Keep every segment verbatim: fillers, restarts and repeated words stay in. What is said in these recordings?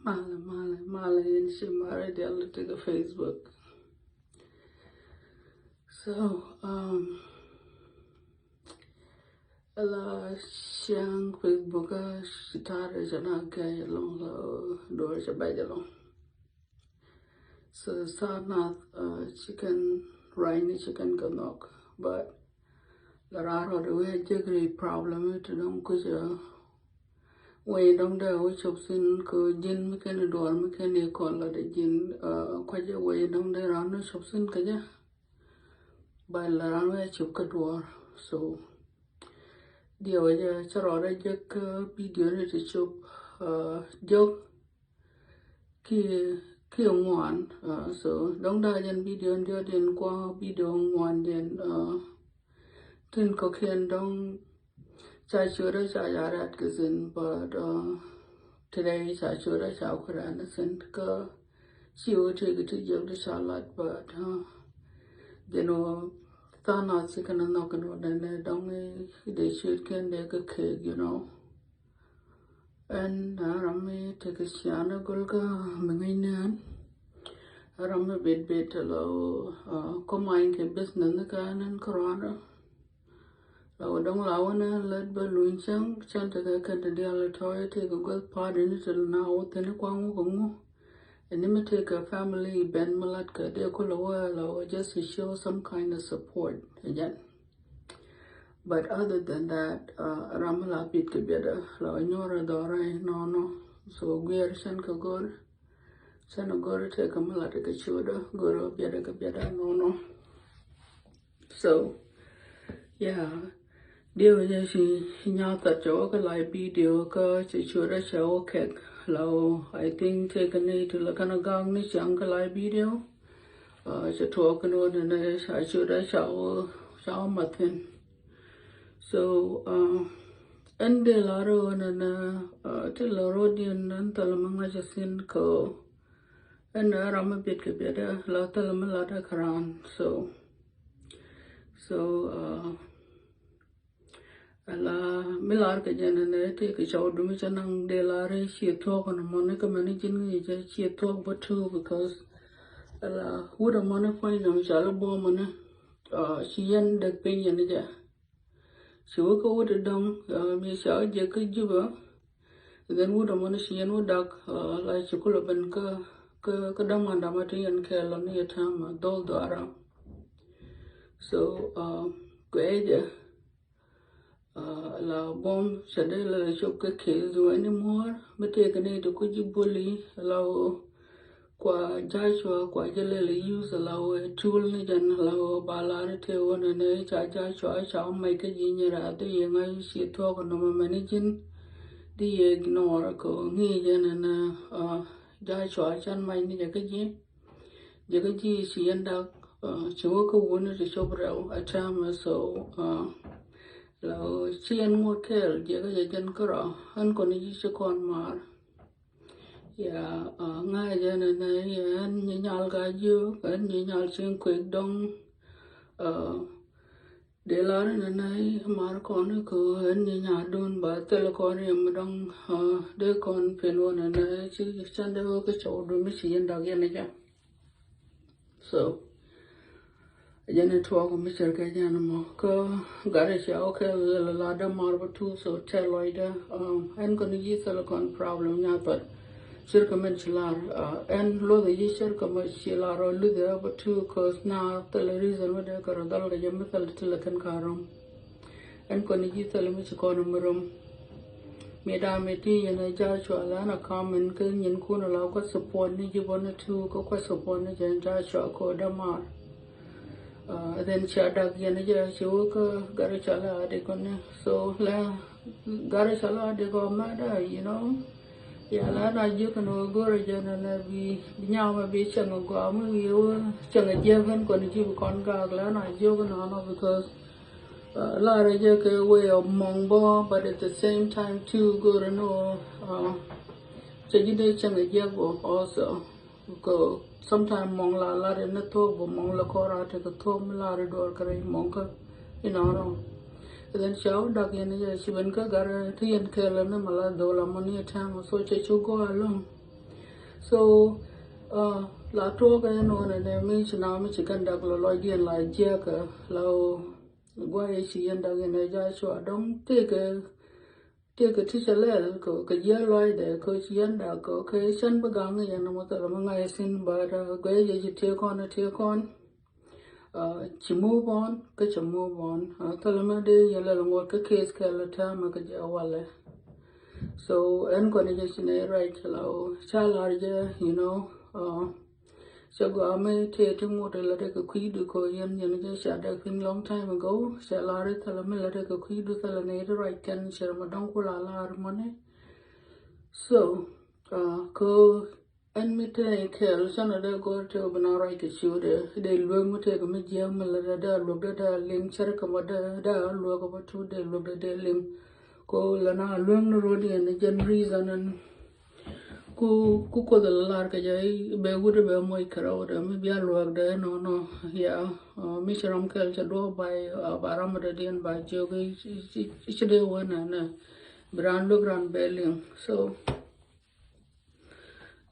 Malɛ, malɛ, malɛ, yɛn ci marɛ dial ti kɛ Facebook. So, um, la ciaŋ Facebook a ci tarɛ cɛ na kɛ along la duɔr cɛ bɛc along. So, sa nath, uh, ci kɛn ruany ni ci kɛn kɛ nhɔk, but la rar rɔdɛ wee jek ri problem it dong kucɛ. Wee dong dee wee cop thin kɛ jin mi kɛn duɔr mi kɛn i kɔl la de jin, uh, kucɛ wee dong dee ran ni cop thin kɛ jɛ. But la ran wee cop kɛ duɔr. So, diɛ wee jɛ cɛ rɔdɛ jek, uh, video ni ti cop, uh, jok. Ki, ki ŋuan, uh, so dong da jɛn video diɔ din kua video ŋuan jɛn, uh, tin kɔkiɛn dong ca ciötdä ca ja rat kɛ thin, but, uh, today ca ciötdä ca kuran thin kä ci wä ti kɛ ti jɛk di ca lat, but, uh, jɛn wä than a ci kɛn a nhɔk kɛn wä dɛn dɛ dong i de ciöt kɛn dɛ kɛ kek, you know. Ɛn a ram mi tekɛ cian a gol kä mi ŋäcni ɛn. A ram mi bet bet a la, uh, kɔ many kɛ business ni kä ɛn ɛn kä ruan rɔ. La wä dɔŋ la wä ni lät bä luny cäŋ, cäŋ tekɛ kɛn ti dial tɔy tekɛ guath pa̱a̱t ini ti na wä thin kuaŋ wä kɛ ŋu. Ɛn ni mi tekɛ family event mi lat kɛ dee kulɛ wä la wä just to show some kind of support again. But other than that, uh, ram mi la bit kɛ biɛtdä la wä nyuɔrɛ dhɔrɛ nɔnɔ. So guiɛr cɛn kɛ gör, cɛn kɛ gör tekɛ mi la tekɛ ciötdä gör biɛtdä kɛ biɛtdä nɔnɔ. So, yeah. Diɛ wä jɛ ci nyath that cɛ wä kɛ live video kä cɛ ciötdä cɛ wä kɛk la wä, I think tekɛ ni ti la kɛn a gak ni ciaŋ kɛ live video. Uh, cɛ tuɔɔk kɛn wä nɛnɛ ca ciötdä ca wä, ca wä mathin. So, uh, ɛn dee la rɛ wä nɛnɛ, uh, ti la rɔ diɛn ɛn thɛl mi ŋa̱c a thin kɛ wä. Ɛn ɛ ram mi biɛt kɛ biɛtdä la thɛl mi latdä kɛ raan. So, so, uh, Ala mi lar kɛ jɛn ɛn ɛ tëë kɛ cɔw dumi cɛ naŋ dee lar ɛ ciɛ thuɔk ɛn mɔni kɛ mɛni ji̱n ŋi̱i̱c cɛ ciɛ thuɔk bä too, because ala wut ɛmɔni puɔ̱ny dɔ̱ŋ ca lɛ buɔ̱m ɛn ɛ, uh, ci yɛn däk piny yɛn jɛ. Ci wä kä wut ɛ dɔ̱ŋ, uh, mi ca wä jɛ kä Jubɛ. Then wut ɛmɔni ci yɛn wä dak, uh, la ci kulɛ ben kä, kä, kä däman dama ti yɛn kɛɛl lɔ ni yɛ täämɛ dhol dhɔaara. So, uh, kuɛ jɛ, uh, la buɔ̱m cɛ dee la cop kä case du anymore. Mi tëëkɛ ni ti ku ji̱ bully la wä kua Joshua kua jɛ lɛ lɛ use la wä tool ni jɛn la wä ba la ri tëë wä nɛ nɛ ca Joshua ca wä mac kä ji̱ nyɛ ra dhi yɛ ŋa̱c ci thuɔk nɔmɔ mɛni ji̱n. Di yɛ ignore kɛ wä ŋi̱i̱c jɛ nɛ nɛ, uh, Joshua can mac ni jɛ kä ji̱. Jɛ kä ji̱ ci yɛn dak, uh, ci wä kä wuni ti cop rɛw a täämɛ, so, uh, la ci yɛn ŋuɔ̱t kɛɛl jɛ kä jɛ jɛn kärɔa. Ɛn kɔn ji̱ ci kɔn maar. Ya, uh, ŋa̱cä jɛ nɛ nɛ yɛ ɛn nyi nyal ka jiök, ɛn nyi nyal cieŋ kuek dɔ̱ŋ. Uh, Dee lar inɛ nɛ mar kɔn ikä ɛn nyi nyadun ba thil kɔn riɛm dɔŋ, uh, dee kɔn pen wä nɛ nɛ ci cɛn dee wä kä cɔw dun mi ci yɛn dak yɛn ikä. So jɛn in tuɔk mi cir kɛ jɛn mɔ kä gat icia wä kɛ lɛ la dee mar bä tu, so tɛl lɔcdä, um, ɛn kɔn ji̱ thil kɔn problem nya, but Cirkɛ mɛn ci lar, uh, ɛn luɔth a yi cirkɛ mɛ ci lar ɔ luth a bä tu, cause na thilɛ reason mi dee kɛ rɔ dhal kɛ jɛ mi thilɛ ti lɛ kɛn ka rɔm. Ɛn kɔn ji̱ thilɛ mi ci kɔn mi rɔm. Mi da mi ti yɛn a Joshua la na comment kä nyin kun la kua support ni ji̱ bɔ ni tu kä kua support ni jɛ Joshua ko da mar. Uh, then cia dak yɛn jɛ ci wä kä gat icia la di kɔn ni. So la gat icia la di kɔn mɛ da, you know. Ya la na jiök ni wä go̱rɛ jɛ ni nɛ bi, bi nyam mi bi cäŋ a gɔaa mi wi̱i̱ wä cäŋ a jiäk ɣän kɔn ji̱ bi kɔn gak la na jiök ni nɔ, because, uh, la rɛ jɛ kɛ way of mɔŋ bä, but at the same time too go̱rɛ ni wä, uh, cɛ ji̱ dee cäŋ a jiäk bä also. Kɛ sometime mɔŋ la lat in ni thuɔ̱k bä mɔŋ la kɔn rat tekɛ thuɔ̱k mi lat in duɔr kɛ rɛy mɔŋ kä inɔnɔ. Then cia wä dak yɛn yɛ ci ben kä gat ti yɛn kɛɛl ni ma la dhol amɔ ni tɛm, so cɛ cu go along. So, uh, la tuɔɔk ɛn ɣän ɛnɛ mi ci na mi ci kɛn dak lɔ lɔcdiɛn la jiɛk, la ɣöö guay ci yɛn dak yɛn ɛ Joshua dɔ̱ŋ tëëkɛ, tëëkɛ ti cɛ lɛl kɛ, kɛ jiɛk lɔcdɛ kɛ ci yɛn dak kɛ, kɛ cɛn bi gaŋ yɛn ɛmɔ thilɛ mi ŋa̱c thi̱n, but, uh, guay jɛ ci tiek kɔn, tiek kɔn. Uh, ci move on, kä ci move on. Uh, thilɛ mɛ dee yɛ lɛl ŋuɔt kä case kɛl täämɛ kä jɛ walɛ. So ɛn kɔn jɛ ci nɛ right la ɣöö ca lar jɛ, you know, uh, cɛ gɔaa mɛ tëë ti ŋuɔt la dee kɛ kui̱du kɔ yɛn, yɛn jɛ ca dee piny long time ago. Cɛ lar thilɛ mɛ la dee kɛ kui̱du thilɛ nɛ ti right kɛn cɛ mɛ dɔ̱ŋ ku la lar mɔni. So, uh, kɛ Ɛn mi tëë kɛɛl canɛ dee gɔr tëë bi na ruac kɛ ciötdɛ dee luek mi tëë kɛ mi jiääk mi lɛ dee dee a luek dee dee a liŋ cär kɛ mɔ dee dee a luek kɛ mɔ tut dee luek dee dee liŋ. Ko lɛ na a luek ni ro̱d yɛn jɛn reason ɛn ku ku kuoth lɛ lar kɛ jɛ i̱ bɛ wut i̱ bɛ moc kɛ rɛw dee mi bia luek dee nɔ nɔ. Ya, mi ci ram kɛɛl cɛ duɔ̱ɔ̱k bay ba ram dee diɛn ba jiök i̱ ci dee wä nɛ nɛ bi ran luek ran bɛ liŋ. So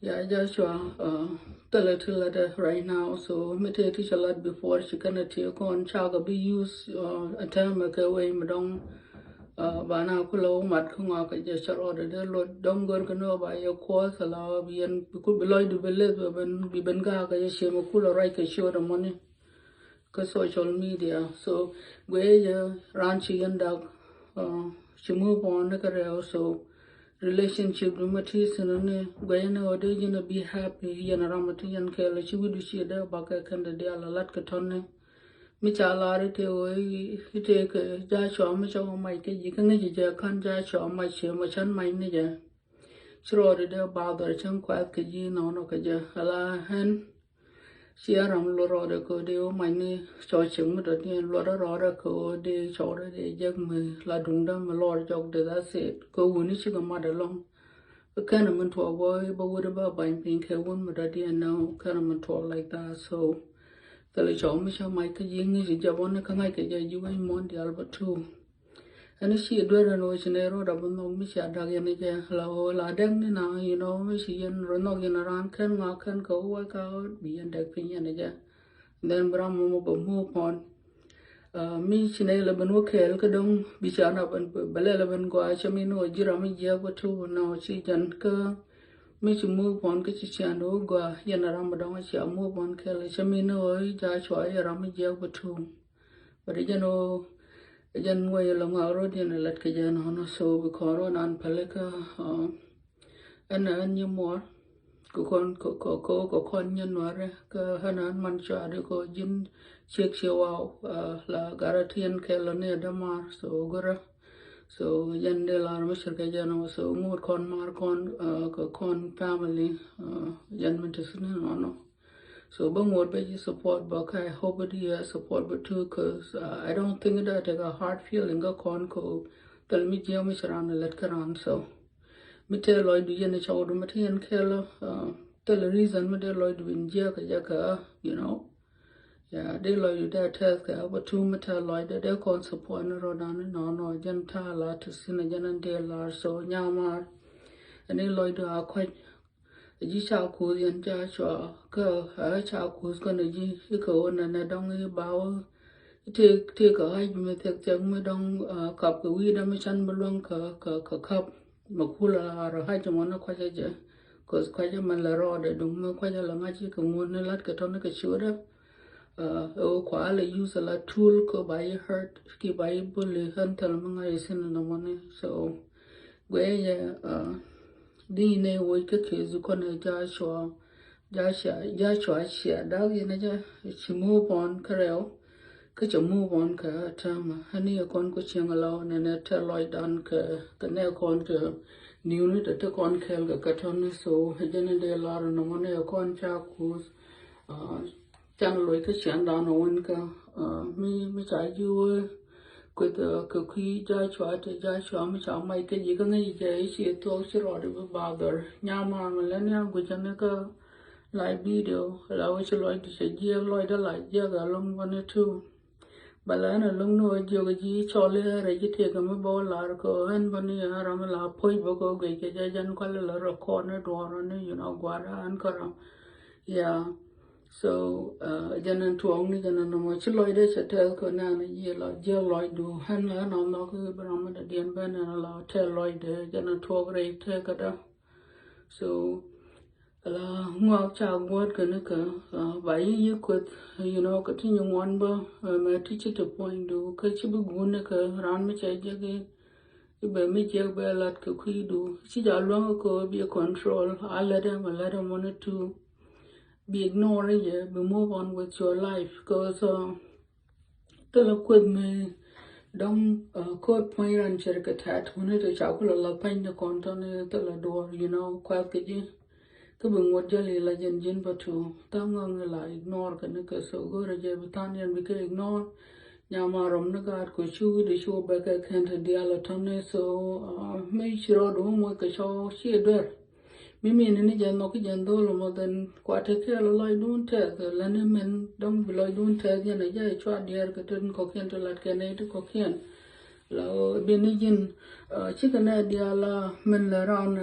Ya, Joshua, uh, thilɛ ti lat right now. So mi tëë ti cɛ lat before ci kɛn a ti kɔn cakɛ bi use, uh, a tɛmɛ kɛ wee mi dɔŋ, uh, ba na kulɛ wä mat kä ŋɔak kɛ jɛ cɛ rɔɔdɛ dee lot dɔŋ gör kɛ ni wä ba yɛ kuɔth ala bi yɛn bi ku bi lɔcdu bi leth bi ben bi ben gaak kɛ jɛ ciɛ mi kulɛ ruac kɛ ciöt ɛmɔni kä social media. So guiɛ jɛ ran ci yɛn dak, uh, ci move on ni kɛ rɛw. So relationship du ma ti thin ni guiɛ ni ɣöö dee ji̱n a bi happy yɛn ram ma ti yɛn kɛɛl ci wi̱du ci dee bakɛ kɛn dee dial a lat kɛ tɔn ni. Mi ca lar i̱ tëë ɣöö i̱ tëë kɛ Joshua mi ca wä mac kɛ ji̱ kä ŋäc jɛ kan Joshua mac ci ma can mac ni jɛ. Ci rɔɔdɛ dee bother cäŋ kuath kɛ ji̱ nɔnɔ kɛ jɛ ala ɣän. Ci a ram luɔt rɔɔdɛ kɛ ɣöö dee wä mac ni cɔw cieŋ mi dɔ̱diɛn luɔt rɔɔdɛ kɛ ɣöö dee cɔwdɛ dee jek mi la duŋdä mi lɔr jɔk dee, that's it. Kɛ wuni cikɛ mat ɛlɔŋ. Kɛn min tuɔɔk bä bä wut bä bany piny kɛ wun mi dɔ̱diɛn nɔ kɛn min tuɔɔk like that. So thilɛ cɔw mi cä mac kä ji̱ ŋi̱c jɛ bä ni kä ŋa̱c kɛ jɛ ji̱ wec muɔ̱n diaal bä tuuk. Ɛn ci duer ɛn ɣöö ci nɛy rɔɔdɛ bi nhɔk mi ci a dak yɛn jɛ la ɣöö la dɛŋ ni na, you know, mi ci yɛn rɔ nhɔk yɛn raan kɛn ŋɔak kɛn kɛ wä wä ka bi yɛn dɛk piny yɛn jɛ. Then bi ram mɔmɔ bɛ move on. Uh, mi ci nɛy la ben wä kɛɛl kä dɔŋ bi ca na ben bɛ lɛl ben gɔaa cɛ mi ni wä ji̱ ram mi jiɛk wä tubu na wä ci jɛn kä mi ci move on kä ci cian wä gɔaa yɛn ram mi dɔŋ ci a move on kɛɛl cɛ mi ni wä Joshua yɛ ram mi jiɛk wä tubu. But jɛn ɣöö jɛn wä yɛ lɔ ŋɔak ro̱d yɛn lat kɛ jɛn ɣän so bi kɔn ro̱d an pälikä. Ɛn ɛn nyi muɔr kɛ kɔn kɛ kɔn nyi nuɔrɛ kɛ ɛn ɛn man cuari kɛ ji̱n ciek cie waw. La garɛ ti yɛn kɛ lɔ ni ɛ dämar so görä. So jɛn dee lar mi cir kɛ jɛn ɣän so ŋot kɔn mar kɔn kɛ kɔn family. Jɛn mi ti sini nɔnɔ. So bä ŋot bä ji̱ support bä kä I hope it you support bä too, 'cause, uh, I don't think that take a hard feeling kä kɔn ko thil mi jiɛ mi ci ran lät kä ran. So mi te lɔcdu yɛn cɔwdu mi te yɛn kɛl, uh, thil reason mi dee lɔcdu in jiɛ kä jɛ kä, you know. Yeah, dee lɔcdu dee tɛth kɛ bä too mi te lɔcdu dee kɔn support ni rɔ dan ni nɔ nɔ jɛn ta la ti sin jɛn an dee lar so nyamar. Ani lɔcdu a kɔc Ji̱ ca kuth yɛn ca cua kä ɛ ca kuth kɛn ji̱ i̱ kɛ ɣöö nɛnɛ dɔ̱ŋ i̱ ba wä i̱ tëë tëë kɛ ɣa̱c mi thiɛk thiɛk mi dɔ̱ŋ kap kɛ wi̱i̱dä mi can bi luäŋ kɛ kɛ kɛ kap. Mɛ kul a rɔ ɣa̱c mɔn i̱ kuacä jɛ kuth kuacä mɛn lɛ rɔɔdɛ duŋ mi kuacä lɛ ŋa̱c i̱ kɛ ŋun ni la̱t kɛ tɔ̱n i̱ kɛ ciötdä. Ɛ ɣöö kua lɛ use ala tool kɛ ba i̱ hurt ki ba i̱ bully ɣän thil mi ŋa̱c i̱ thi̱n inɔ mɔni. So guɛ yɛ Di nɛ woc kä kɛ dhukɔn ɛ Joshua. Joshua, Joshua cia dak yɛn ɛ jɛ ci move on kä rɛw. Kä cɛ move on kä täämɛ. Ani ɛ kɔn ku cieŋ alɔw nɛ nɛ tɛ lɔcdan kɛ kɛ nɛ kɔn kɛ niw ni tɛ tɛ kɔn kɛɛl kɛ kä tɔni so ɛ jɛ ni dee lar nɔmɔ ni ɛ kɔn ca kuth. Can loc kä ciɛŋdan ɔ wän kä mi mi ca ji̱ wee kueth kɛ kui̱ Joshua te Joshua mi ca mac kä ji̱ kä ŋäc jɛ i̱ ci thuɔk ci rɔɔd i̱ bi ba dhɔr nyamar mi lɛ ni a gui̱cä ni kä live video la wee ci lɔcdu cɛ jiɛk lɔcdä la jiɛk a loŋ bä ni tu. Bala ɛn a lo̱ŋ ni wä jiök ji̱ cɔl i̱ rɛc i̱ tëëk ɛmɛ bä wä lar kɛ ɣän bä ni ɣän ram mi la puɔ̱c bä kɛ wä guic kɛ jɛ jɛn kual la record ni duɔɔr ni, you know, gua̱a̱r ɣän kä ram. Yeah. So jɛn ɛn tuɔɔk ni jɛn ɛn nɔmɔ ci lɔcdɛ cɛ tɛth kɛ nɛn ji̱ la jiäk lɔcdu ɣän la ɣän ɔn nhɔk i̱ bä ram mi dɔ̱diɛn ben ɛn la tɛth lɔcdɛ jɛn ɛn tuɔɔk rɛy tëëk kädä. So la ŋuak ca guɔ̱t kɛ ni kɛ ba yi yi kueth, you know, kɛ ti nyi ŋuɔn bä mɛ ti ci ti puɔ̱nydu kɛ ci bi guun ni kɛ ran mi cɛ jiäk i̱ bɛ mi jiäk bɛ lat kɛ kui̱du ci ja luäŋ kɛ bi control a lɛt ɛmɛ lɛt ɛmɔ ni tu bi ignore jɛ bi move on with your life cause thilɛ kueth mi dɔ̱ŋ ko̱o̱t puɔ̱ny ran cɛ ri kɛ tɛt wuni ti ca kulɛ la pany ni kɔn tɔni thilɛ duɔr, you know, kuath kɛ ji̱. Kä bi ŋuɔt jäli la jɛn ji̱n bä tu tha̱a̱ŋ ŋäŋ la ignore kɛ ni kɛ so go̱rɛ jɛ bi tha̱a̱ŋ yɛn bi kɛ ignore. Nyama rɔm ni gaat kɛ cu wi̱cdɛ cu bɛ kɛ kɛn ti diaal a tɔni so mi ci rɔɔd wä moc kɛ cɔ ci duer. Mi mi ni ni jɛn nhɔk ki jɛn dhol mɔ dhen kuat te kɛɛl lɔcdun tɛth la ni min dɔ̱ŋ bi lɔcdun tɛth yɛn a jɛ cua diɛɛr kɛ tin kɔkiɛn ti lat kɛ nɛy ti kɔkiɛn. La bi ni ji̱n cikɛ nɛ diaal la min lɛ ran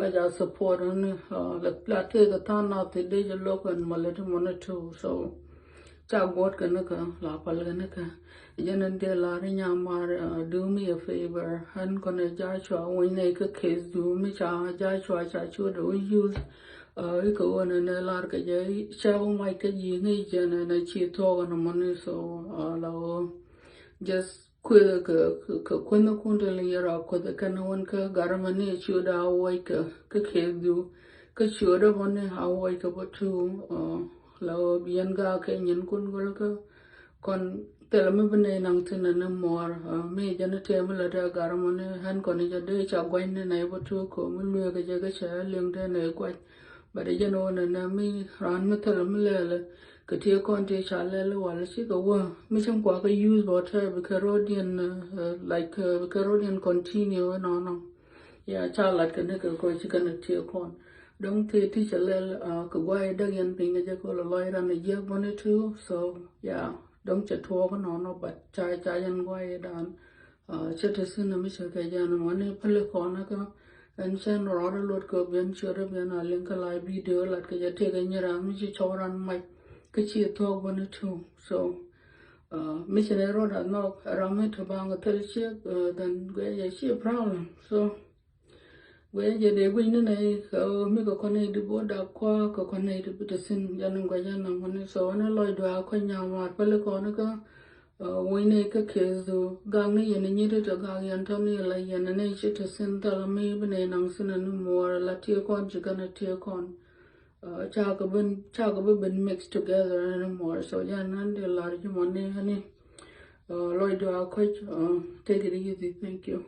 la ja support ni la lat kɛ kɛ tha̱a̱ŋ nath ti dee jɛ lo̱k ɛn mɔ lɛ ti mɔ ni tu so. Ca guɔt kɛ ni kä la pal kɛ ni kä. Jɛn ɛn dee lar i̱ nyamar do me a favor ɣän kɔnɛ Joshua weny nɛ ikä case du mi ca Joshua ca cu dee wä use. Ikä wä nɛ nɛ lar kɛ jɛ cɛ wä mac kä ji̱ ŋäc jɛn ɛn ɛ ci thuɔk ɛn mɔni so la wä just kueth kɛ kueth ni kun te li yɛr a kueth kɛn wän kä gar mani ci wä dee a wuɔc kɛ kä case du kä ci wä dee mɔni a wuɔc kɛ bä tu. La ɣöö bi yɛn gaak kɛ nyin kun gɔl kä kɔn thilɛ mi bi nɛy naŋ thin ni muɔɔr mi jɛn tëë mi lät ɛ gar mɔ ni ɣän kɔn jɛ dee ca gua̱ny ni nɛy bä tuuk kɛ mi lueek jɛ kä cɛ liŋ tëë nɛy gua̱ny. But jɛn ɣöö nɛnɛ mi raan mi thilɛ mi lɛl kɛ tiee kɔn ti ca lɛl wal cikɛ wä mi cäŋ kua kɛ use bä tɛ bi kɛ ro̱diɛn like bi kɛ ro̱diɛn continue nɔnɔ. Ya ca lat kɛ ni kɛ kɔ ci kɛn a tiek kɔn dɔŋ tëë ti cɛ lɛl kɛ guay däk yɛn piny kɛ jɛ kɛ lɔ lɔc ran a jiäk bä ni tu. So ya dɔŋ cɛ tuɔɔk nɔnɔ but ca ca yɛn guay dan cɛ te thin mi cɛ kɛ jɛ ni mɔ ni päli kɔn kä ɛn cɛn rɔɔd a luɔt kɛ biɛn ciöt a biɛn a liŋ kɛ la video lat kɛ jɛ tëë kɛ nyi ran mi ci cɔw ran mac kä ci thuɔɔk bä ni tu. So mi ci nɛ rot a nhɔk ram mi to baŋ thil ciek then guɛ yɛ ci problem. So guɛ yɛ dee guic ni nɛ kɛ mi kɛ kɔn nɛ di bo dak kua kɛ kɔn nɛ di bi te thin jɛn guɛ jɛn na mɔni so ni lɔc dua kɔ nyamar pali kɔn kä winy nɛ kɛ case du gak ni yɛn ni nyit te gak yɛn tɔ ni la yɛn ni ci te thin thil mi bi nɛ naŋ thin ni muɔr la tiek kɔn ci kɛn tiek kɔn. Cakɛ bi cakɛ bi ben mix together anymore. So jɛn nan dee lar ji̱ mɔ ni ani lɔc dua kɔc. Take it easy. Thank you.